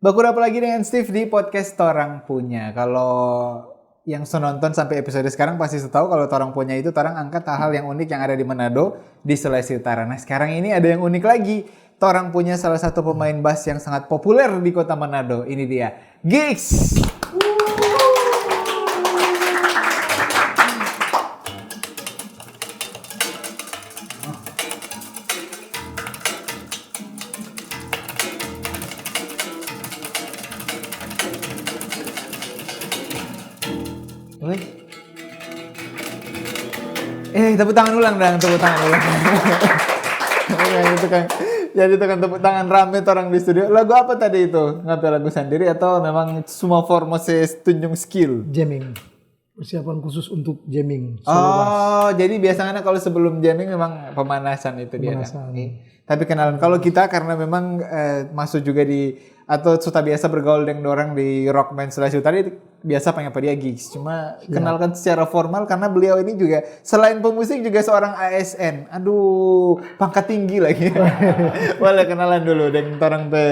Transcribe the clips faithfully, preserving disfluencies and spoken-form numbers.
Baku apa lagi dengan Steve di podcast Torang Punya. Kalau yang so nonton sampai episode sekarang pasti so tahu kalau Torang Punya itu torang angkat hal-hal yang unik yang ada di Manado, di Sulawesi Utara. Nah, sekarang ini ada yang unik lagi. Torang punya salah satu pemain bass yang sangat populer di kota Manado. Ini dia, Gigs. Weh. Eh, tepuk tangan ulang dong, tepuk tangan ulang. Jadi tukang, jadi tukang tepuk tangan rame orang di studio. Lagu apa tadi itu? Ngape lagu sendiri atau memang semua form masih tunjung skill? Jamming. Persiapan khusus untuk jamming. Solo bass. Oh, jadi biasanya kalau sebelum jamming memang pemanasan itu dia kan? Pemanasan. Tapi kenalan, kalau kita karena memang, eh, masuk juga di, atau sudah biasa bergaul dengan orang di Rockman Sulawesi Utara, itu biasa panggil apa dia Gigs. Cuma kenalkan secara formal karena beliau ini juga selain pemusik juga seorang A S N. Aduh, pangkat tinggi lagi. Boleh kenalan dulu dengan orang pe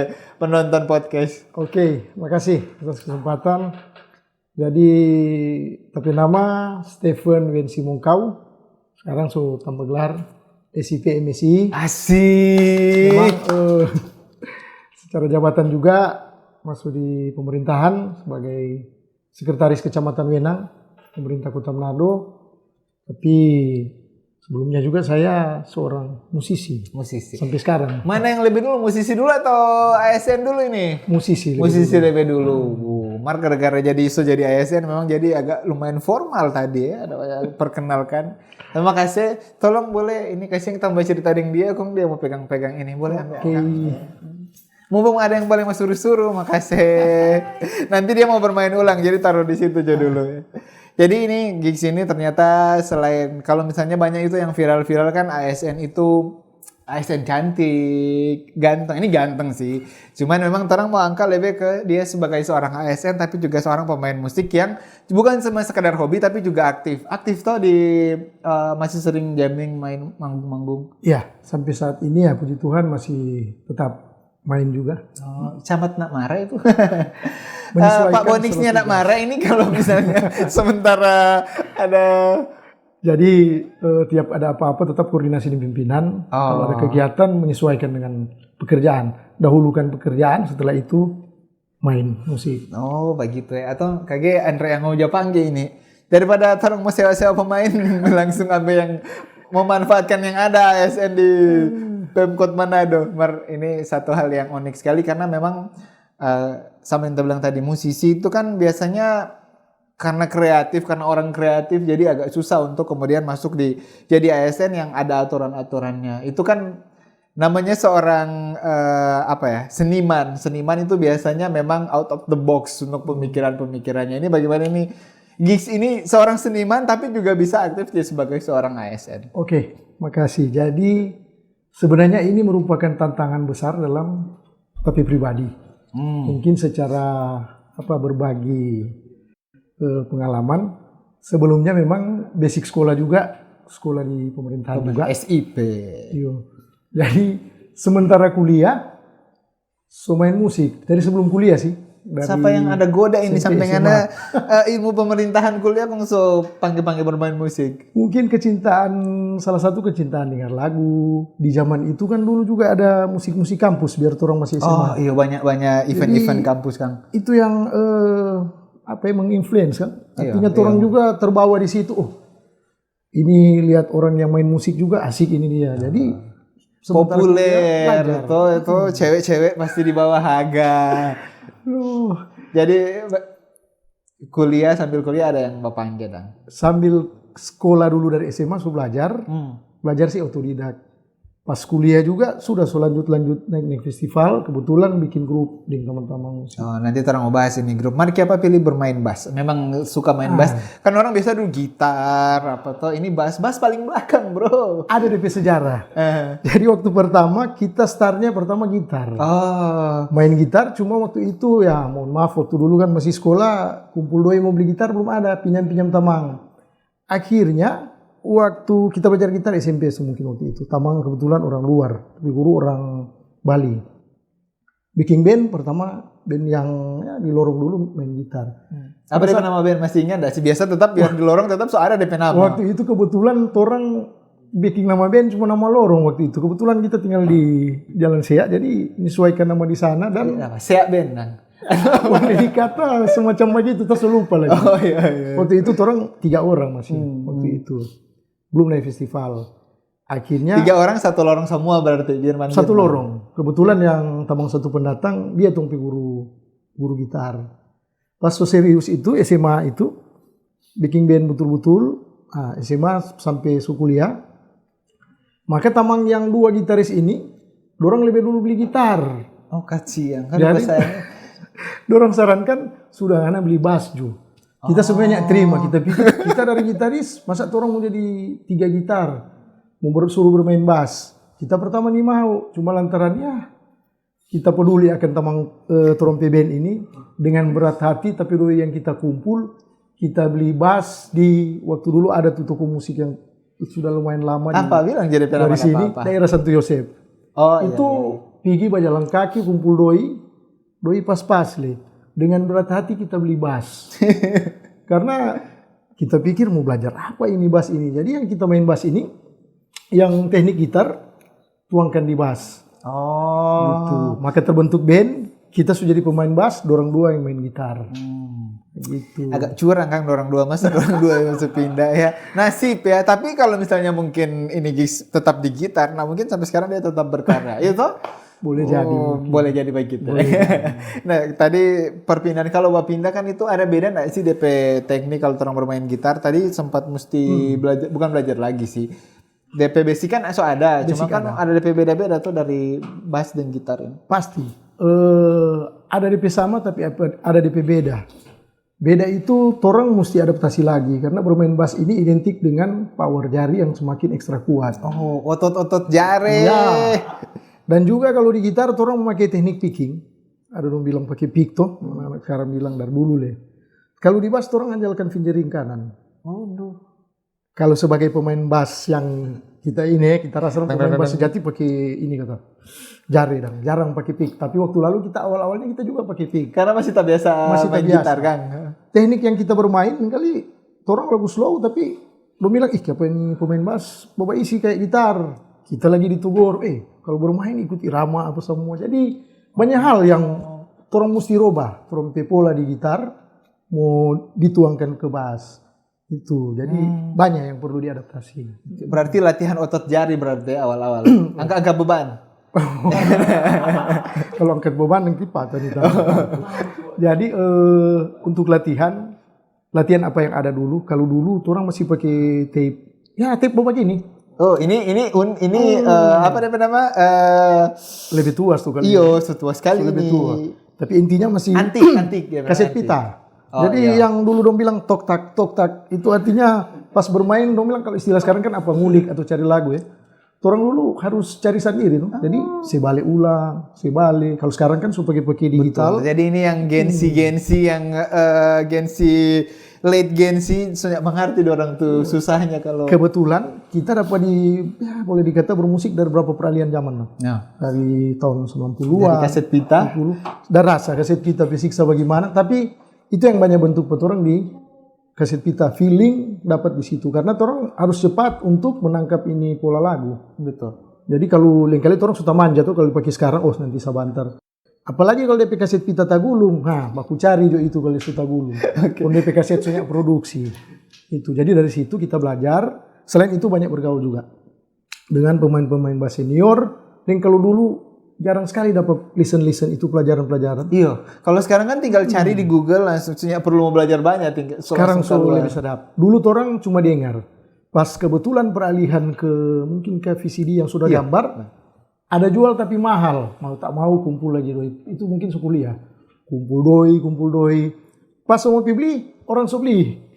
penonton podcast. Oke, makasih atas kesempatan. Jadi, tapi nama Stephen Wensi Mungkau. Sekarang so tambah gelar S I P M S I. Asik. Memang, eh, secara jabatan juga masuk di pemerintahan sebagai sekretaris kecamatan Wenang, pemerintah Kota Manado. Tapi sebelumnya juga saya seorang musisi. Musisi. Sampai sekarang. Mana yang lebih dulu, musisi dulu atau A S N dulu ini? Musisi lebih dulu. Musisi lebih dulu. Mar gara-gara jadi isu jadi A S N memang jadi agak lumayan formal tadi ya, ada perkenalkan. Terima kasih. Tolong boleh ini kasih yang tambah cerita dengan dia, kong dia mau pegang-pegang ini. Boleh ambil. Oke. Mumpung ada yang boleh mau suruh-suruh, makasih. Nanti dia mau bermain ulang, jadi taruh di situ aja dulu ya. Jadi ini Gigs ini ternyata selain, kalau misalnya banyak itu yang viral-viral kan A S N itu A S N cantik, ganteng. Ini ganteng sih. Cuman memang orang mau angkat lebih ke dia sebagai seorang A S N tapi juga seorang pemain musik yang bukan cuma sekedar hobi tapi juga aktif. Aktif toh di, eh, masih sering jamming, main manggung-manggung. Iya, sampai saat ini ya puji Tuhan masih tetap main juga. Oh, camat nak marah itu. Menyesuaikan. Eh, Pak Bonix-nya nak marah ini kalau misalnya sementara ada. Jadi, eh, tiap ada apa-apa tetap koordinasi dengan pimpinan. Oh. Kalau ada kegiatan menyesuaikan dengan pekerjaan. Dahulukan pekerjaan, setelah itu main musik. Oh, begitu ya. Atau kage Andre yang mau Japang ini. Daripada orang mau sewa-sewa pemain, langsung ambil yang memanfaatkan yang ada A S N di Pemkot Manado. Mar, ini satu hal yang unik sekali karena memang, eh, sama yang kita bilang tadi, musisi itu kan biasanya karena kreatif, karena orang kreatif, jadi agak susah untuk kemudian masuk di jadi A S N yang ada aturan-aturannya. Itu kan namanya seorang, eh, apa ya, seniman. Seniman itu biasanya memang out of the box untuk pemikiran-pemikirannya. Ini bagaimana nih, Gigs ini seorang seniman tapi juga bisa aktif dia sebagai seorang A S N. Oke, makasih. Jadi sebenarnya ini merupakan tantangan besar dalam tapi pribadi. Hmm. Mungkin secara apa, berbagi, eh, pengalaman. Sebelumnya memang basic sekolah juga, sekolah di pemerintahan juga. S I P. Iyo. Jadi sementara kuliah, so main musik dari sebelum kuliah sih. Dari S M A. Siapa yang ada goda ini sampai ngana, eh, ilmu pemerintahan kuliah kong so pangge-pangge bermain musik? Mungkin kecintaan, salah satu kecintaan dengar lagu. Di zaman itu kan dulu juga ada musik-musik kampus biar orang masih S M A. Oh, iya, banyak-banyak event-event kampus kan. Jadi, itu yang, eh, apa ya, menginfluence kan. Iya, artinya orang juga terbawa di situ. Oh, ini lihat orang yang main musik juga asik ini dia. Jadi sementara populer, kuliah, belajar. Itu, itu cewek-cewek pasti di bawah haga. Loh. Jadi kuliah, sambil kuliah ada yang bapangge dang? Sambil sekolah dulu dari S M A so belajar. Hmm. Belajar sih otodidak. Pas kuliah juga sudah so lanjut-lanjut naik-naik festival, kebetulan bikin grup deng teman-teman musik. Oh, nanti orang mau bahas ini grup. Mar, kiapa pilih bermain bass? Memang suka main bass? Kan orang biasa dulu gitar, apa toh, ini bass. Bass paling belakang, bro. Ada depe sejarah. Eh. Jadi waktu pertama kita startnya pertama gitar. Oh. Main gitar cuma waktu itu ya, mohon maaf, waktu dulu kan masih sekolah, kumpul doi mau beli gitar belum ada, pinjam-pinjam tamang. Akhirnya, waktu kita belajar gitar S M P so mungkin waktu itu, tamang kebetulan orang luar, tapi guru orang Bali. biking band pertama, band yang, ya, di lorong dulu main gitar. Hmm. Apa dia nama band, masih ingat nggak sih? Biasa tetap yang di lorong tetap so ada depe nama. Waktu itu kebetulan torang biking nama band cuma nama lorong waktu itu. Kebetulan kita tinggal di Jalan Sea, jadi menyesuaikan nama di sana dan Nama Sea Band, nang. boleh dikata semacam begitu, tak lupa lagi. Oh iya, iya. Waktu itu torang tiga orang masih waktu itu. Belum naik festival. Akhirnya Tiga orang satu lorong semua berarti, biar mandir. Satu lorong. Kebetulan yang tamang satu pendatang, dia tong pe guru, guru gitar. Pas so serius itu, S M A itu, biking band betul-betul, ah, S M A sampe so kuliah. Maka tamang yang dua gitaris ini, dorang lebe dulu beli gitar. Oh, kasihan kan. Jadi, Bahasanya. Dorang sarankan, "Sudah, ngana beli bas ju." Kita semuanya terima, kita pikir, kita dari gitaris, masa torang mau jadi tiga gitar, mau ber- suruh bermain bas. Kita pertama ni mau, cuma lantaran ya kita peduli akan tamang, eh, torang pe band ini, dengan berat hati, tapi doi yang kita kumpul, kita beli bas di waktu dulu ada tu toko musik yang sudah lumayan lama di, Apa bilang jadi dari sini, apa? Daerah Santo Yosep. Oh iya. Itu pigi bajalang kaki, kumpul doi, doi pas-pas le. Dengan berat hati kita beli bas. Karena kita pikir, "Mau belajar apa ini bas ini?" Jadi yang kita main bas ini, yang teknik gitar, tuangkan di bas. Oh. Gitu. Maka terbentuk band, kita sudah jadi pemain bas, dorang dua yang main gitar. Gitu. Agak curang kan orang dua, masa orang dua yang masuk pindah ya. Nasib ya. Tapi kalau misalnya mungkin ini gis- tetap di gitar, nah mungkin sampai sekarang dia tetap berkarya. Iya toh? Boleh jadi. Oh, boleh jadi begitu. Nah, tadi perpindahan, kalau bapindah kan itu ada beda nggak sih D P teknik kalau orang bermain gitar? Tadi sempat mesti belajar, bukan belajar lagi sih. D P basic kan so ada, cuma Basic kan ada. Ada D P beda-beda tuh dari bass dan gitar ini. Pasti. Eh, ada D P sama tapi apa- ada D P beda. Beda itu torang mesti adaptasi lagi karena bermain bas ini identik dengan power jari yang semakin ekstra kuat. Oh, otot-otot jare. Ya. Dan juga kalau di gitar torang memakai teknik picking. Ada dong bilang pakai pick toh, anak sekarang bilang dari dulu le. Kalau di bas torang andalkan fingering kanan. Aduh. Kalau sebagai pemain bas yang kita ini, kita rasa pemain bas sejati pakai ini kata jari dang, jarang pakai pick. Tapi waktu lalu kita awal-awalnya kita juga pakai pick. Karena masih tak biasa Masih tak main biasa. Gitar kan. Teknik yang kita bermain kali torang lagu slow tapi dong bilang, "Ih, apa ini pemain bas bawa isi kayak gitar." Kita lagi ditegur, "Eh, kalau bermain ikut irama apa semua." Jadi banyak hal yang torang mesti roba, torang pe pola di gitar mau dituangkan ke bas. Itu, jadi banyak yang perlu diadaptasi. Berarti latihan otot jari berarti awal-awal. Angka-angka beban. Kalau angkat beban nanti patah nih tangan. Jadi eh, untuk latihan, latihan apa yang ada dulu. Kalau dulu orang masih pakai tape, ya tape begini. Oh, ini ini un, ini eh, apa dia nama? Eh, Lebih tua tuh kali. Iyo, setua sekali Lebih ini. Tua. Tapi intinya masih Antik, antik dia bilang kaset antik. Pita. Oh, Jadi iya. Yang dulu dong bilang tok tak tok tak itu artinya pas bermain dong bilang kalau istilah sekarang kan apa ngulik atau cari lagu ya. Orang dulu harus cari sendiri tuh. Jadi sebalik ulang, sebalik. Kalau sekarang kan sudah pakai-pakai digital. Jadi ini yang Gen Z, Gen Z yang eh, Gen Z, late Gen Z, sudah mengerti orang tuh susahnya kalau Kebetulan kita dapat di, ya boleh dikata bermusik dari berapa peralihan zaman lah. Ya. Dari tahun sembilan puluhan. Dari kaset pita. Dari rasa kaset pita pe siksa bagaimana. Tapi itu yang banyak bentuk peturang di kaset pita. Feeling dapat di situ. Karena orang harus cepat untuk menangkap ini pola lagu. Betul. Jadi kalau lain kali orang suka manja tuh kalau pakai sekarang, oh nanti sabantar. Apalagi kalau D P kaset pita tagulung, ha, baku cari jo itu kalau su tagulung. Kong D P kaset soalnya produksi. Itu. Jadi dari situ kita belajar. Selain itu banyak bergaul juga dengan pemain-pemain bas senior. Dan kalau dulu jarang sekali dapat listen-listen itu pelajaran-pelajaran. Iya, kalau sekarang kan tinggal cari di Google langsung, nggak perlu mau belajar banyak. Tinggal Sekarang so lebih sedap. Dulu orang cuma dengar. Pas kebetulan peralihan ke mungkin ke V C D yang sudah gambar, ada jual tapi mahal. Mau tak mau kumpul lagi doi. Itu mungkin so kuliah. Kumpul doi, kumpul doi. Pas mau pi beli, orang so beli.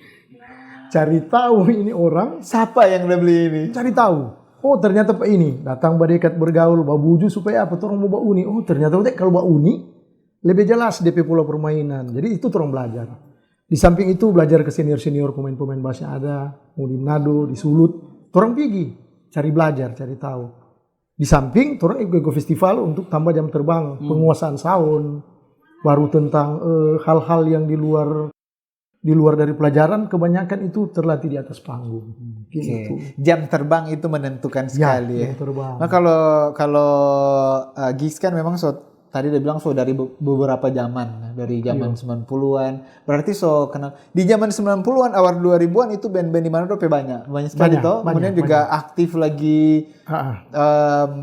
Cari tahu ini orang, Siapa yang udah beli ini? Cari tahu. Oh ternyata pa ini datang badekat bergaul, babuju supaya apa? Orang mau bauni. Oh ternyata kalau bauni lebih jelas D P pola permainan. Jadi itu orang belajar. Di samping itu belajar ke senior-senior pemain-pemain bas yang ada, mau di Manado, di Sulut, orang pigi cari belajar, cari tahu. Di samping, torang iko-iko festival untuk tambah jam terbang, penguasaan sound, baru tentang, eh, hal-hal yang di luar, di luar dari pelajaran, kebanyakan itu terlatih di atas panggung. Mungkin Oke. itu. Jam terbang itu menentukan Ya, sekali ya. Jam terbang. Nah, kalau kalau uh, gigs kan memang so, tadi udah bilang so dari be- beberapa zaman, dari zaman sembilan puluhan. Berarti so kenal di zaman sembilan puluhan, awal dua ribuan itu band-band di mana tuh banyak, banyak sekali Banyak, toh. banyak, Kemudian juga aktif lagi Ah, ah. em,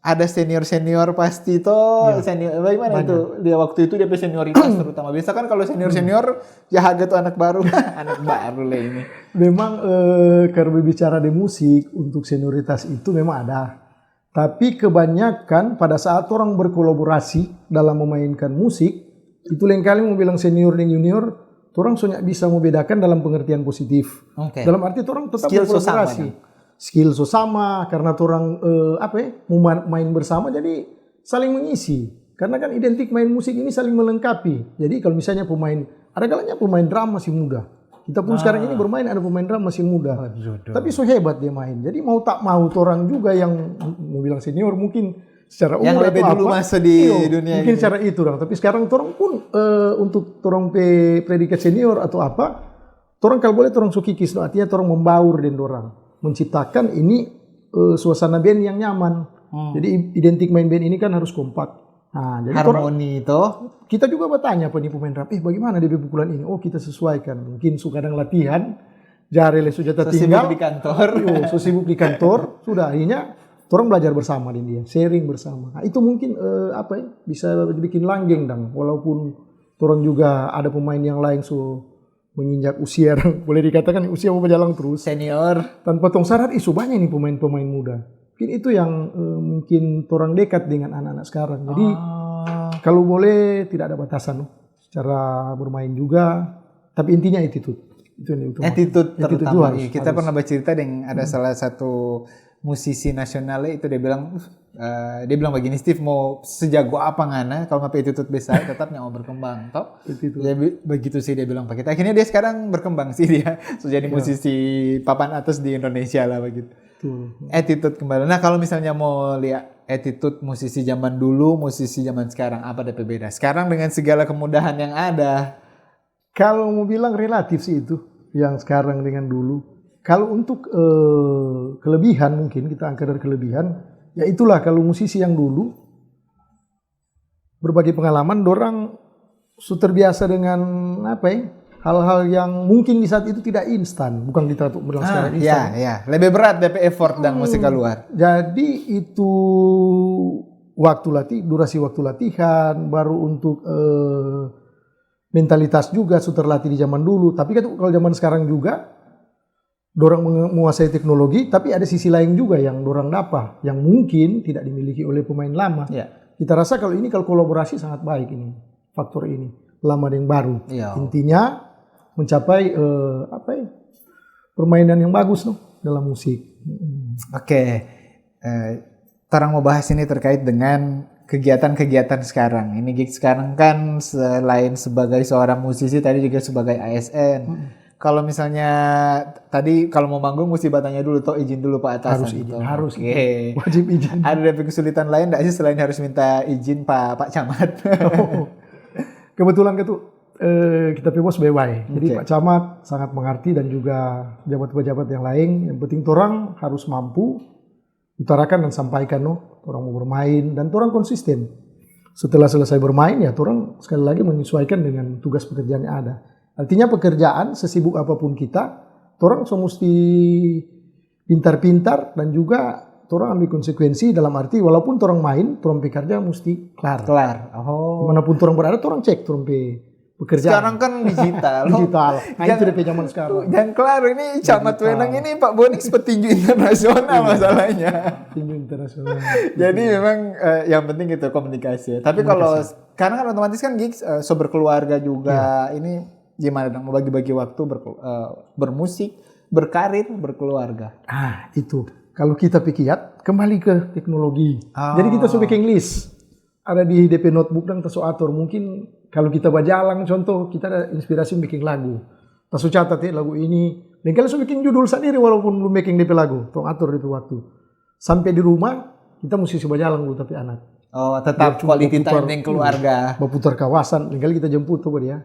ada senior-senior pasti toh. Iya. Senior bagaimana itu? Dia waktu itu dia pe senioritas terutama. Biasa kan kalau senior-senior ya harga tuh anak baru. Anak baru lah ini. Memang, eh, kalau berbicara di musik, untuk senioritas itu memang ada. Tapi kebanyakan pada saat orang berkolaborasi dalam memainkan musik, itu lain kali mau bilang senior dan junior, orang so nyanda bisa membedakan dalam pengertian positif. Oke. Dalam arti orang tetap Skill so sama, berkolaborasi. Skill so sama, karena orang, eh, apa ya, mau ma- main bersama, jadi saling mengisi. Karena kan identik main musik ini saling melengkapi. Jadi kalau misalnya pemain, ada kalanya pemain drum masih muda. Kita pun sekarang ini bermain, ada pemain drum masih muda. Tapi so hebat dia main. Jadi mau tak mau, orang juga yang mau bilang senior mungkin secara Yang umur lebih atau dulu apa, masuk di iyo, dunia mungkin ini. Secara itu orang. Tapi sekarang orang pun, eh, untuk orang pe predikat senior atau apa, orang kalau boleh orang so kikis, no, artinya orang membaur deng orang, menciptakan ini, eh, suasana band yang nyaman. Jadi i- identik main band ini kan harus kompak. Nah, jadi orang Harmoni toh. Kita juga bertanya apa nih pemain drum, eh, bagaimana dia pukulan ini? Oh, kita sesuaikan. Mungkin so kadang latihan, jare le so jata So sibuk tinggal. Di kantor. Iyo, so sibuk di kantor, sudah akhirnya orang belajar bersama deng dia, sharing bersama. Nah, itu mungkin, eh, apa ya, bisa bikin langgeng dang, walaupun orang juga ada pemain yang lain so menginjak usia, dang. Boleh dikatakan usia mau berjalan terus. Senior. Tanpa tong sadar, ih, so banya nih pemain-pemain muda. Mungkin itu yang, eh, mungkin orang dekat dengan anak-anak sekarang. Jadi Ah, kalau boleh tidak ada batasan, no, secara bermain juga. Tapi intinya attitude. Itu yang utama. Attitude Attitude terutama. juga harus, Iya, kita harus. Pernah bercerita dengan ada salah satu musisi nasional itu, dia bilang, uh, eh, dia bilang begini, Steve, mau sejago apa ngana, kalau nggak attitude besar, tetap nggak mau berkembang, toh? Attitude. Ya, be- begitu sih dia bilang, Pak. Kita akhirnya dia sekarang berkembang sih dia, so jadi musisi papan atas di Indonesia lah begitu. Betul. Attitude kembali. Nah, kalau misalnya mau lihat attitude musisi zaman dulu, musisi zaman sekarang, apa ada beda? Sekarang dengan segala kemudahan yang ada, Kalau mau bilang relatif sih itu, yang sekarang dengan dulu. Kalau untuk, eh, kelebihan, mungkin kita angkat dari kelebihan, ya itulah, kalau musisi yang dulu berbagi pengalaman, dorang su terbiasa dengan apa ya, hal-hal yang mungkin di saat itu tidak instan, bukan kita tuh bilang sekarang instan. Ya, ya, lebih berat D P effort dan musik keluar. Jadi itu waktu latih, durasi waktu latihan, baru untuk, eh, mentalitas juga su terlatih di zaman dulu. Tapi kan kalau zaman sekarang juga, dorang menge- menguasai teknologi, tapi ada sisi lain juga yang dorang dapa, yang mungkin tidak dimiliki oleh pemain lama. Ya. Kita rasa kalau ini, kalau kolaborasi sangat baik ini, faktor ini, lama deng baru. Iya. Intinya mencapai, eh, apa ya, permainan yang bagus, no, dalam musik. Mm-mm. Oke, eh, torang mau bahas ini terkait dengan kegiatan-kegiatan sekarang. Ini Gigs sekarang kan selain sebagai seorang musisi, tadi juga sebagai A S N. Kalau misalnya tadi kalau mau manggung mesti bertanya dulu, toh, izin dulu Pak Atasan. Harus izin, Toh. harus Oke. izin. Wajib izin. Ada kesulitan lain nggak sih selain harus minta izin Pak Pak Camat? Kebetulan, Ketu, eh, kita pe bos bae-bae. Jadi Oke. Pak Camat sangat mengerti dan juga pejabat-pejabat yang lain. Yang penting torang harus mampu utarakan dan sampaikan, no, torang mau bermain dan torang konsisten. Setelah selesai bermain, ya torang sekali lagi menyesuaikan dengan tugas pekerjaan yang ada. Artinya pekerjaan, sesibuk apapun kita, torang so musti pintar-pintar dan juga torang ambil konsekuensi, dalam arti walaupun torang main, torang pe karja musti klar. Kelar. Oh. Dimanapun torang berada, torang cek torang pe pekerjaan. Sekarang kan digital. Digital. Nah, Yang- itu dia pe zaman sekarang. Yang kelar ini Camat Wenang ini Pak Bonix petinju internasional masalahnya. Tinju internasional. Jadi memang eh, yang penting gitu komunikasi. Tapi kalau sekarang kan otomatis kan Gigs eh, so berkeluarga juga. Ini gimana dong, mau bagi-bagi waktu berke- eh, bermusik, berkarir, berkeluarga? Ah, itu. Kalau kita pikir, kembali ke teknologi. Ah. Jadi kita so bikin list. Ada di D P notebook dang, ta so atur. Mungkin kalau kita bajalang, contoh, kita ada inspirasi bikin lagu. Ta so catat ya lagu ini. Dan kalau so bikin judul sendiri walaupun belum bikin D P lagu, tong atur D P waktu. Sampai di rumah, kita musti se bajalang dulu tapi anak. Oh, tetap quality time deng keluarga. Baputar kawasan, lain kali kita jemput tu dia.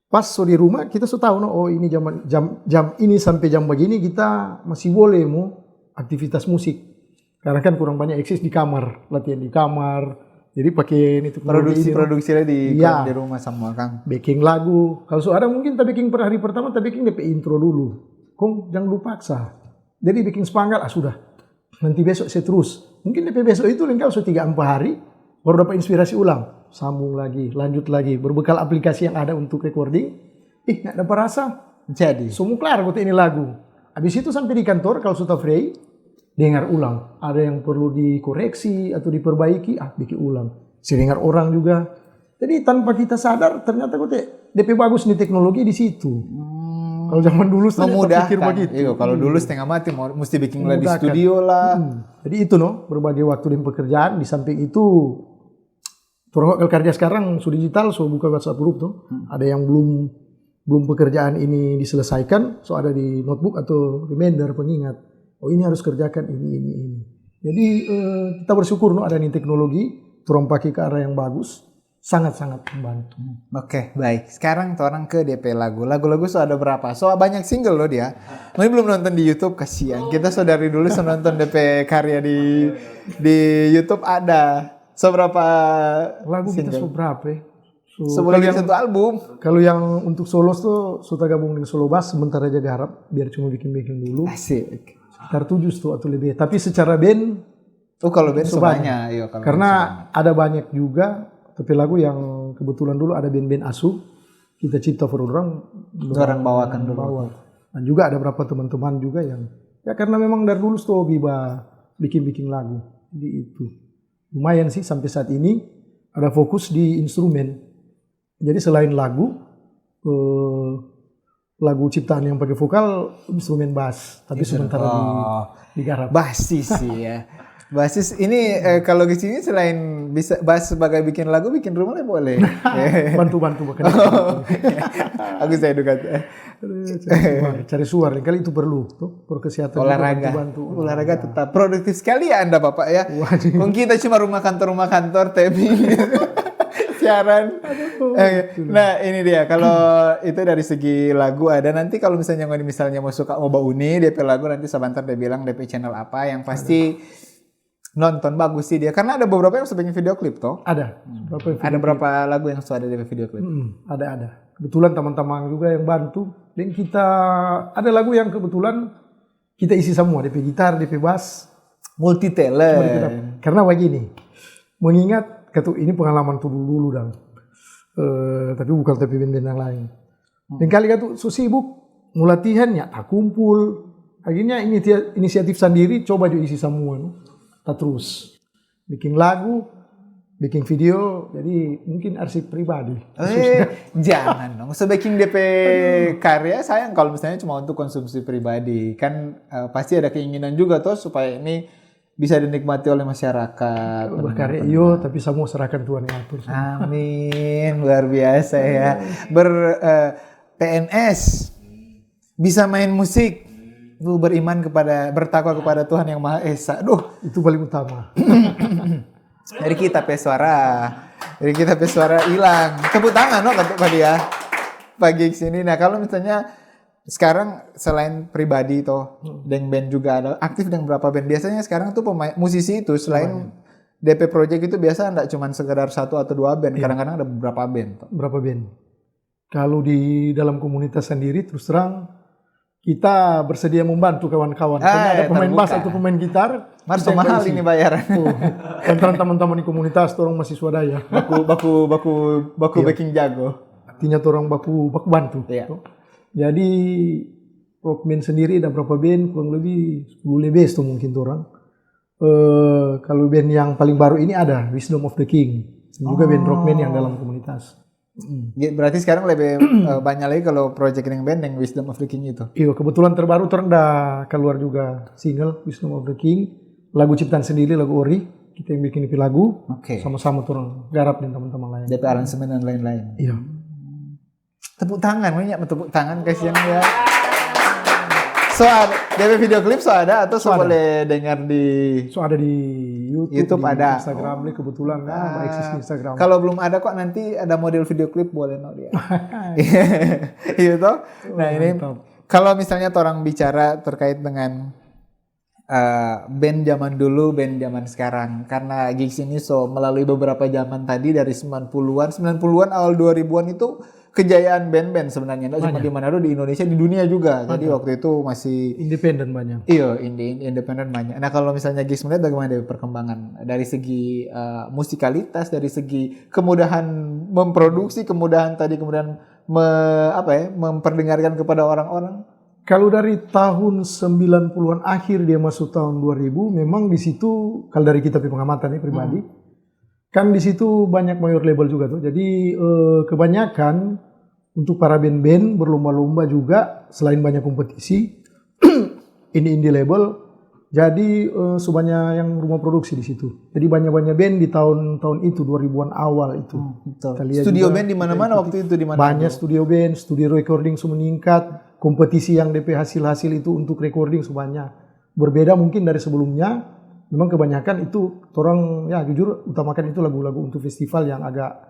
Pas so di rumah, kita so tahu no, oh ini jam, jam, jam ini sampai jam begini kita masih boleh mo aktivitas musik. Karena kan kurang banyak eksis di kamar, latihan di kamar. Jadi pakai ini teknologi Produksi-produksi lah di, Iya. di rumah semua, Kang. Bikin lagu. Kalau so ada mungkin ta bikin per hari pertama, ta bikin depe intro dulu. Kong jangan lupa paksa. Jadi bikin spanggal, ah sudah. Nanti besok saya terus. Mungkin depe besok itu lain kali so tiga empat hari, baru dapat inspirasi ulang. Sambung lagi, lanjut lagi. Berbekal aplikasi yang ada untuk recording, ih nggak dapat rasa. Jadi. Semua kelar kote ini lagu. Habis itu sampai di kantor, kalau sudah free, dengar ulang. Ada yang perlu dikoreksi atau diperbaiki, ah bikin ulang. Saya dengar orang juga. Jadi tanpa kita sadar, ternyata kote depe bagus nih teknologi di situ. Kalau zaman dulu saya tak pikir Memudahkan. begitu. Iyo, kalau dulu setengah mati mau mesti bikin lah di Memudahkan. Studio lah. Hmm. Jadi itu no, berbagi waktu dan pekerjaan. Di samping itu, torang kalau kerja sekarang so digital, so buka WhatsApp group tuh. Ada yang belum belum pekerjaan ini diselesaikan, so ada di notebook atau reminder pengingat. Oh ini harus kerjakan ini ini ini. Jadi eh, kita bersyukur no ada nih teknologi, torang pakai ke arah yang bagus, sangat-sangat membantu. Oke, baik. Sekarang torang ke depe lagu. Lagu-lagu so ada berapa? So banyak single loh dia. Mungkin belum nonton di YouTube, kasihan. Kita so dari dulu so nonton depe karya di di YouTube ada. So berapa Lagu kita single? So berapa ya? So, Sebulan kalau jadi yang, satu album. Kalau yang untuk solos tuh, so ta gabung dengan solo bas, sementara aja garap, biar cuma bikin-bikin dulu. Asik. Sekitar tujuh tuh atau lebih. Tapi secara band, Oh kalau band so semuanya, iyo kalau karena band ada banyak juga, tapi lagu yang kebetulan dulu ada band-band asuh, kita cipta for orang, Orang bawakan dulu. Bawa. Dan juga ada beberapa teman-teman juga yang, ya karena memang dari dulu tuh hobi ba bikin-bikin lagu. Jadi itu. Lumayan sih sampai saat ini ada fokus di instrumen. Jadi selain lagu, eh, lagu ciptaan yang pakai vokal, instrumen bas, tapi sementara di, Oh. Digarap. Basis sih ya. Basis ini eh, kalau di sini selain bisa bas sebagai bikin lagu, bikin rumah lah boleh. Bantu-bantu bekerja. Aku saya duga. Aduh, cari suar, cari suar. Kali itu perlu tuh, perlu kesehatan juga Olahraga. Bantu-bantu. Olahraga tetap produktif sekali ya Anda Bapak ya. Waduh. Kong kita cuma rumah kantor rumah kantor tapi siaran. Eh, nah ini dia kalau itu dari segi lagu ada, nanti kalau misalnya ngoni misalnya mau suka mau bauni depe lagu nanti sebentar dia bilang depe channel apa yang pasti nonton bagus sih dia karena ada beberapa yang sudah bikin video klip toh. Ada. Berapa yang Ada berapa lagu yang sudah ada di video klip? Hmm, ada ada. Kebetulan teman-teman juga yang bantu. Dan kita ada lagu yang kebetulan kita isi semua, depe gitar, depe bas. Multi Cuma kita, talent. Karena begini, mengingat katu ini pengalaman tuh dulu dulu dang. Eh, tapi bukan tapi band-band yang lain. Dan kali katu so sibuk, mau latihan ya tak kumpul. Akhirnya initia- inisiatif sendiri, coba juga isi semua no. Tak terus bikin lagu, bikin video, jadi mungkin arsip pribadi. Eh, jangan dong. Sebaking D P karya sayang kalau misalnya cuma untuk konsumsi pribadi. Kan eh, pasti ada keinginan juga toh supaya ini bisa dinikmati oleh masyarakat. Berkarya iyo, tapi semua serahkan Tuhan yang atur. Amin, luar biasa ya. Ber eh, P N S bisa main musik. Lu beriman kepada bertakwa kepada Tuhan yang Maha Esa. Duh, Itu paling utama. Dari kita pe suara. Dari kita pe suara hilang. Tepuk tangan no untuk dia. Pagi sini. Nah, kalau misalnya sekarang selain pribadi toh, deng band juga ada aktif deng berapa band? Biasanya sekarang tuh pemain musisi itu selain D P project itu biasa ndak cuma sekedar satu atau dua band, kadang-kadang ada beberapa band toh. Berapa band? Kalau di dalam komunitas sendiri terus terang kita bersedia membantu kawan-kawan. Karena ada pemain bas atau pemain gitar. Mar so mahal ini bayaran. Lantaran teman-teman di komunitas, orang mahasiswa daya. Baku baku baku baku backing jago. Artinya orang baku baku bantu. Iya. Jadi Rockman sendiri ada berapa band? Kurang lebih sepuluh lebih itu mungkin orang. Eh, kalau band yang paling baru ini ada Wisdom of the King. Juga band Rockman yang dalam komunitas. Berarti sekarang lebih eh, banyak lagi kalau project yang band yang Wisdom of the King itu. Iya, kebetulan terbaru orang udah keluar juga single Wisdom of the King, lagu ciptaan sendiri, lagu ori, kita yang bikin lagu, Oke. Sama-sama orang garap dan teman-teman lain. D P aransemen dan lain-lain. Iya. Tepuk tangan, banyak tepuk tangan kasihan ya. So ada, D P video klip so ada atau so, boleh dengar di So ada di YouTube, YouTube di ada. Instagram, oh. Kebetulan ah, eksis di Instagram. Kalau belum ada kok, nanti ada model video klip, boleh no dia. Iya toh. Nah, ini Mantap. Kalau misalnya orang bicara terkait dengan eh, band zaman dulu, band zaman sekarang, karena Gigs ini so melalui beberapa zaman tadi, dari sembilan puluhan, sembilan puluhan awal dua ribuan itu kejayaan band-band sebenarnya, nggak cuma di Manado, di Indonesia, di dunia juga. Jadi waktu itu masih Independen banyak. Iya, indie, independen banyak. Nah, kalau misalnya Gigs melihat bagaimana dari perkembangan, dari segi eh, musikalitas, dari segi kemudahan memproduksi, kemudahan tadi, kemudian me- apa ya, memperdengarkan kepada orang-orang. Kalau dari tahun sembilan puluhan akhir dia masuk tahun dua ribu, memang di situ, kalau dari kita pe pengamatan ya pribadi, kan di situ banyak major label juga tuh. Jadi eh, kebanyakan untuk para band-band berlomba-lomba juga, selain banyak kompetisi, indie-indie label, jadi eh, so banya yang rumah produksi di situ. Jadi banyak-banyak band di tahun-tahun itu, dua ribuan awal itu. Betul. Kita lihat Studio juga, band di mana-mana waktu itu, di mana? Banyak studio band, studio recording so meningkat, kompetisi yang D P hasil-hasil itu untuk recording so banyak. Berbeda mungkin dari sebelumnya, memang kebanyakan itu orang, ya jujur, utamakan itu lagu-lagu untuk festival yang agak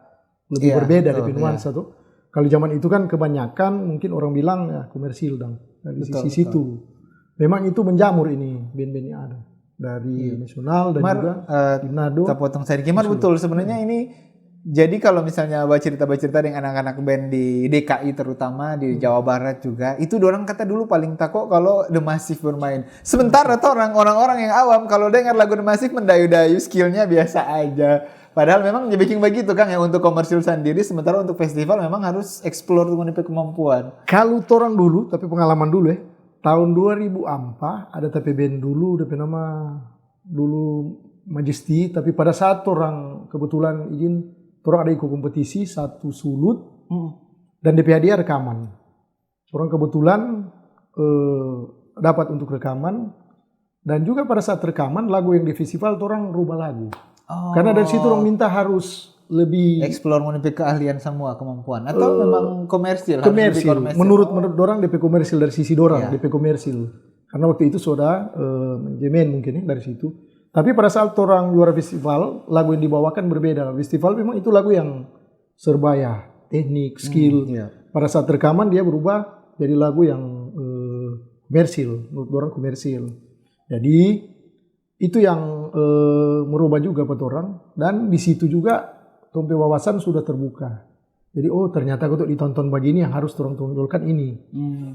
lebih Iya, berbeda betul, dari nuansa tuh. Kalau zaman itu kan kebanyakan mungkin orang bilang ya komersil dang, dari sisi situ. Memang itu menjamur ini band-band yang ada dari nasional dan Mar, juga eh, di Manado. Kita potong sedikit, Mar, betul sebenarnya ini. Jadi kalau misalnya bacerita-bacerita dengan anak-anak band di D K I, terutama di Jawa Barat juga, itu orang kata dulu paling tako kalau The Massive bermain. Sementara tuh orang orang-orang yang awam kalau dengar lagu The Massive mendayu-dayu, skillnya biasa aja. Padahal memang dia bikin begitu kan ya, untuk komersil sendiri, sementara untuk festival memang harus explore tuh ngoni pe kemampuan. Kalau torang dulu, tapi pengalaman dulu ya, tahun dua ribu ampa ada tapi band dulu, dia pe nama dulu Majesty, tapi pada saat torang kebetulan izin, torang ada ikut kompetisi satu sulut dan D P hadiah rekaman. Torang kebetulan eh, dapat untuk rekaman, dan juga pada saat rekaman lagu yang di festival torang rubah lagu. Karena dari situ orang minta harus lebih Explore ngoni pe keahlian semua, kemampuan, atau memang komersil, harus lebih komersil. Komersil? Menurut menurut dorang D P komersil dari sisi dorang, D P komersil. Karena waktu itu sudah eh, manajemen mungkin ya dari situ. Tapi pada saat orang juara festival, lagu yang dibawakan berbeda. Festival memang itu lagu yang serba ya, teknik, skill. Iya. Pada saat rekaman dia berubah jadi lagu yang eh, komersil, menurut orang komersil. Jadi itu yang eh, merubah juga buat orang, dan di situ juga tong pe wawasan sudah terbuka. Jadi oh ternyata untuk ditonton begini yang harus orang tonjolkan ini.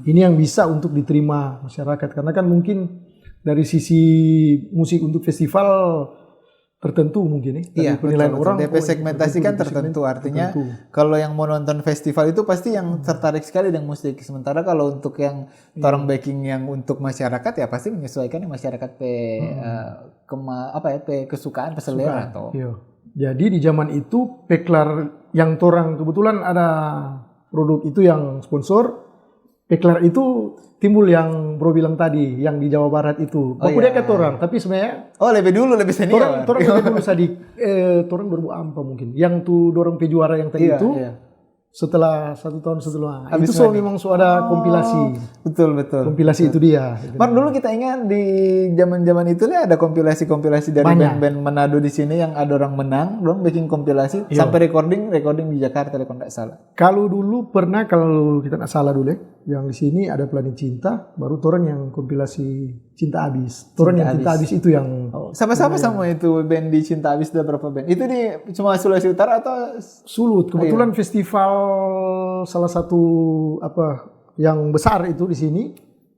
Ini yang bisa untuk diterima masyarakat, karena kan mungkin dari sisi musik untuk festival tertentu mungkin ya, dari Iya, penilaian betul, orang. betul. D P Oh, segmentasi tertentu, kan D P tertentu, segmentasi artinya tertentu. Kalau yang mau nonton festival itu pasti yang tertarik sekali dengan musik. Sementara kalau untuk yang orang backing yang untuk masyarakat, ya pasti menyesuaikan yang masyarakat pe eh, kema apa ya, pe kesukaan, pe selera toh. Iya. Jadi di zaman itu peklar yang torang kebetulan ada produk itu yang sponsor, peklar itu timbul yang bro bilang tadi, yang di Jawa Barat itu. Baku dia ke torang, tapi sebenarnya Oh, lebih dulu, lebih torang senior. torang lebih dulu sadiki. Eh, torang dua ribu ampa mungkin. Yang tu dorang pe juara yang tadi Iya, itu iya. setelah satu tahun setelah Habis itu so mandi. Memang so ada kompilasi. Betul, betul. Kompilasi itu dia. Mar, dulu kita ingat di zaman-zaman itu nih ada kompilasi-kompilasi dari Banyak. Band-band Manado di sini yang ada orang menang, dong bikin kompilasi Iya. Sampai recording, recording di Jakarta kalau nggak salah. Kalau dulu pernah, kalau kita nggak salah dulu ya, yang di sini ada Planet Cinta, baru torang yang kompilasi Cinta Abis. Torang yang Cinta Abis itu yang Sama-sama sama itu band di Cinta Abis, ada berapa band? Itu di cuma Sulawesi Utara atau sulut. Kebetulan festival salah satu apa yang besar itu di sini.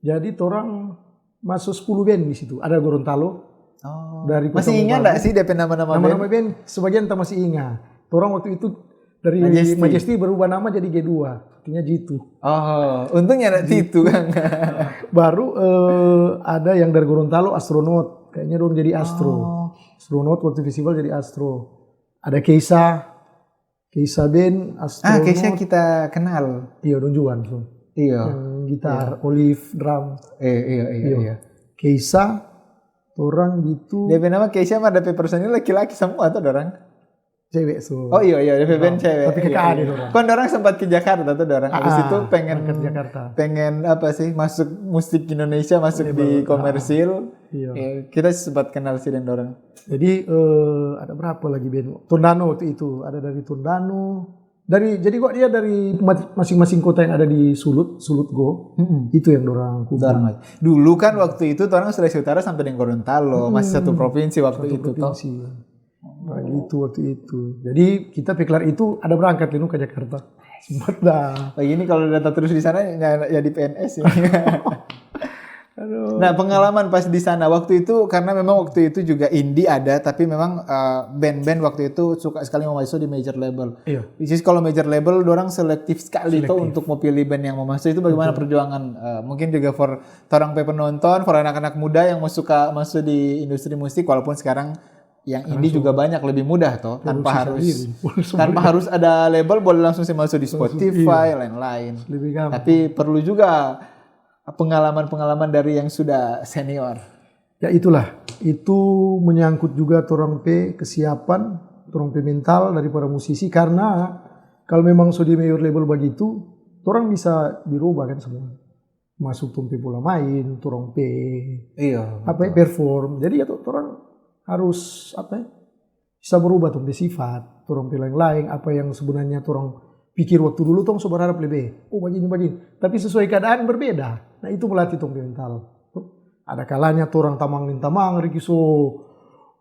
Jadi torang masuk sepuluh band di situ. Ada Gorontalo. Oh. Dari Kota Masih ingat Mobagu. Nggak sih D P nama-nama band? Nama-nama band sebagian tak masih ingat. Torang waktu itu dari Majesty. Majesty berubah nama jadi G dua, artinya Jitu. Oh, untungnya ada Jitu kan. Baru eh, ada yang dari Gorontalo, Astronot. Kayaknya dong jadi Astro. Astronot waktu festival jadi Astro. Ada Keisa, Keisa Band, Astronot. Ah, Keisa kita kenal. Iya, dong juga langsung. Iya. Yang gitar, Olive, drum. Eh, iya, iya, iya. Keisa, orang gitu. D P nama Keisa mah ada personil laki-laki semua tuh orang. Cewek so. Oh iya, iya, ada band cewek. Tapi Iya, kakak ada iya. Orang. Kan orang sempat ke Jakarta tuh orang. Habis Ah, itu pengen berangkat Jakarta. Pengen apa sih, masuk musik Indonesia, masuk di Label, ah. komersil. Iya. Ya, kita sempat kenal sih dan orang. Jadi eh, ada berapa lagi band? Tondano waktu itu, ada dari Tondano. Dari jadi kok dia dari ma- masing-masing kota yang ada di Sulut, Sulut Go. Itu yang dorang kumpul. Dulu kan waktu itu orang Sulawesi Utara sampai dengan Gorontalo, masih satu provinsi waktu Satu itu toh. provinsi. Nah, gitu waktu itu. Jadi kita pikir itu ada berangkat ini ke Jakarta. Sempat dah. Lagi ini kalau data terus di sana ya, ya di P N S ya. Nah, pengalaman pas di sana waktu itu, karena memang waktu itu juga indie ada, tapi memang eh, band-band waktu itu suka sekali mau masuk di major label. Iya. Which is kalau major label orang selektif sekali toh Selektif. Untuk mau pilih band yang mau masuk itu bagaimana perjuangan eh, mungkin juga for orang pe penonton, for anak-anak muda yang mau suka masuk di industri musik, walaupun sekarang yang indie juga banyak lebih mudah toh, tanpa Produksi harus sendiri. tanpa harus ada label, boleh langsung sih masuk di Spotify, lain-lain. Lebih gampang. Tapi perlu juga pengalaman-pengalaman dari yang sudah senior. Ya itulah, itu menyangkut juga torang pe kesiapan, torang pe mental dari para musisi karena kalau memang so di major label bagitu, torang bisa dirubah kan semua. Masuk tong pe pola main, torang pe Iya. apa ya, perform. Jadi ya to- torang harus apa ya, bisa berubah tong pe sifat, torang pe lain-lain, apa yang sebenarnya torang pikir waktu dulu tong so berharap lebih, oh bagini bagini. Tapi sesuai keadaan berbeda. Nah itu melatih tong pe mental. Ada kalanya torang tamang deng tamang, Ricky so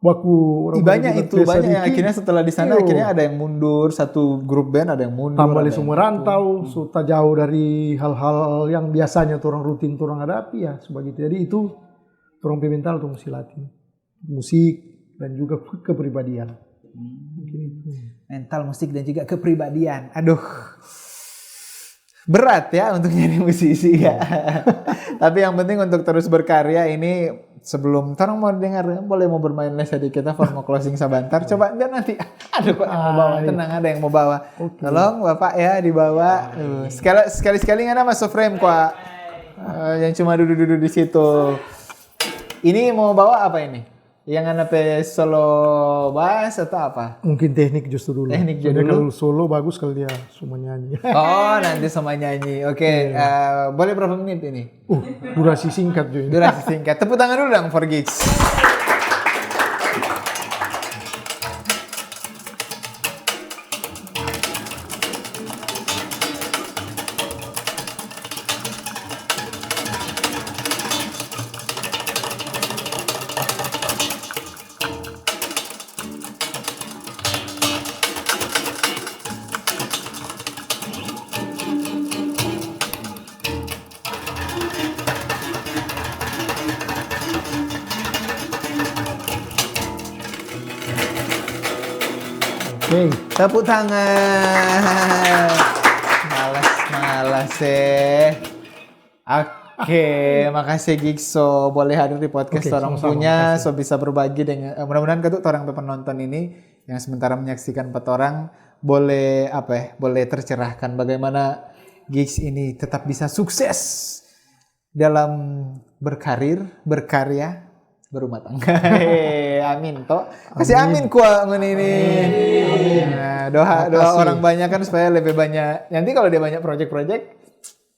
baku orang Ih, banyak baru itu, biasa banyak yang dikit. akhirnya setelah di sana Iyo. Akhirnya ada yang mundur, satu grup band ada yang mundur. Tambah Ada lagi so yang- merantau, so tajauh dari hal-hal yang biasanya torang rutin torang hadapi ya sebagitu. Jadi itu torang pe mental tong musti latih. Musik dan juga kepribadian. Mungkin itu. Mental, musik dan juga kepribadian. Aduh. Berat ya untuk jadi musisi ya. Tapi yang penting untuk terus berkarya ini sebelum torang mau dengar boleh mau bermain les sedikit kita for mau closing sabantar. Coba biar nanti ada kok yang mau bawa, tenang ada yang mau bawa. Tolong Bapak ya dibawa. Tuh, sekali sekali sekali ngana masuk frame kwa. Eh, yang cuma duduk-duduk di situ. Ini mau bawa apa ini? Yang ngana pe solo bass atau apa? Mungkin teknik justru dulu. Teknik Soalnya dulu. Kalau solo bagus kalau dia semua nyanyi. Oh, nanti sama nyanyi. Oke, eh, boleh berapa menit ini? Uh, durasi singkat juga. Durasi singkat. Tepuk tangan dulu dong for Gigs. Oke. Tepuk tangan. Malas, malas eh. Oke, makasih Gigs so boleh hadir di podcast Oke, torang sama-sama, punya, makasih. So bisa berbagi dengan eh, mudah-mudahan katu torang pe penonton ini yang sementara menyaksikan petorang boleh apa ya, boleh tercerahkan bagaimana Gigs ini tetap bisa sukses dalam berkarir, berkarya, berumah tangga. Hehe, amin toh. Kasih amin kwa ngoni ini. Nah, doa doa Makasih. Orang banyak kan supaya lebih banyak. Nanti kalau dia banyak project-project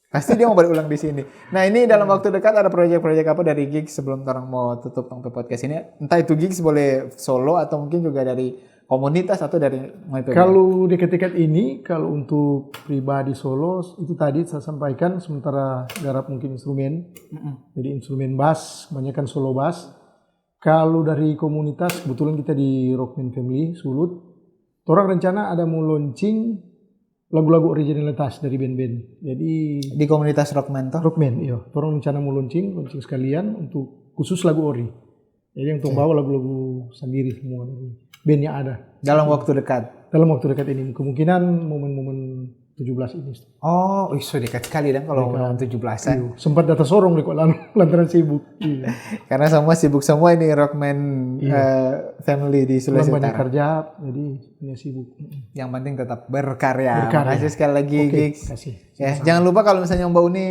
pasti dia mau balik ulang di sini. Nah ini dalam waktu dekat ada project-project apa dari Gigs sebelum orang mau tutup tong pe podcast ini? Entah itu Gigs boleh solo atau mungkin juga dari komunitas atau dari Ngoi P B. Kalau dekat-dekat ini, kalau untuk pribadi solo, itu tadi saya sampaikan sementara garap mungkin instrumen. Jadi instrumen bass, kebanyakan solo bass. Kalau dari komunitas, kebetulan kita di Rockman Family, Sulut. Torang rencana ada mau launching lagu-lagu originalitas dari band-band. Jadi Di komunitas Rockman toh? Rockman, iya. Torang rencana mau launching, launching sekalian untuk khusus lagu ori. Jadi yang tong bawa lagu-lagu sendiri semua dari band yang ada. Dalam waktu dekat. Dalam waktu dekat ini, kemungkinan momen-momen tujuh belas ini. Oh, ih, so dekat sekali dong kalau ngomong tujuh belasan. Iya, sempat data sorong di Kuala Lumpur lantaran sibuk. Iya. Karena semua sibuk semua ini Rockman Iya. eh, family di Tulang Sulawesi banyak Utara. Kerja, jadi ya sibuk. Yang penting tetap berkarya. Berkarya. Makasih sekali lagi Oke, Gigs. kasih. Ya, jangan lupa kalau misalnya Mbak Uni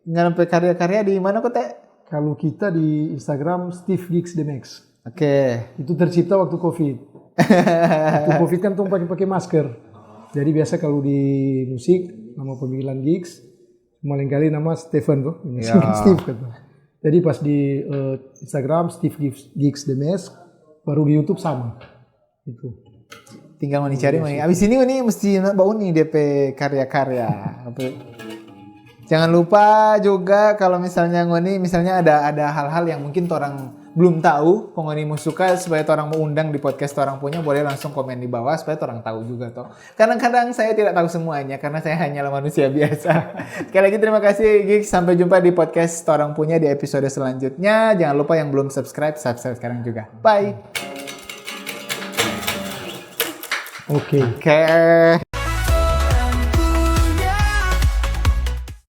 nggak sampai karya-karya di mana kok teh? Kalau kita di Instagram Steve Gigs The Max. Oke. Itu tercipta waktu covid. Waktu covid kan tong pake-pake masker. Jadi biasa kalau di musik, nama panggilan Gigs, paling kali nama Stephen tuh, Ya. Steve kata. Jadi pas di eh, Instagram Steve Gigs, Gigs The Mask, baru di YouTube sama. Itu. Tinggal ngoni cari ngoni. Abis ini ngoni mesti na- bau nih D P karya-karya. Apa? Jangan lupa juga kalau misalnya ngoni misalnya ada ada hal-hal yang mungkin orang belum tahu, kong ngoni mau suka supaya orang mau undang di podcast orang punya, boleh langsung komen di bawah supaya orang tahu juga toh. Kadang-kadang saya tidak tahu semuanya karena saya hanyalah manusia biasa. Sekali lagi terima kasih Gigs, sampai jumpa di podcast orang punya di episode selanjutnya. Jangan lupa yang belum subscribe, subscribe sekarang juga. Bye. Oke. Oke.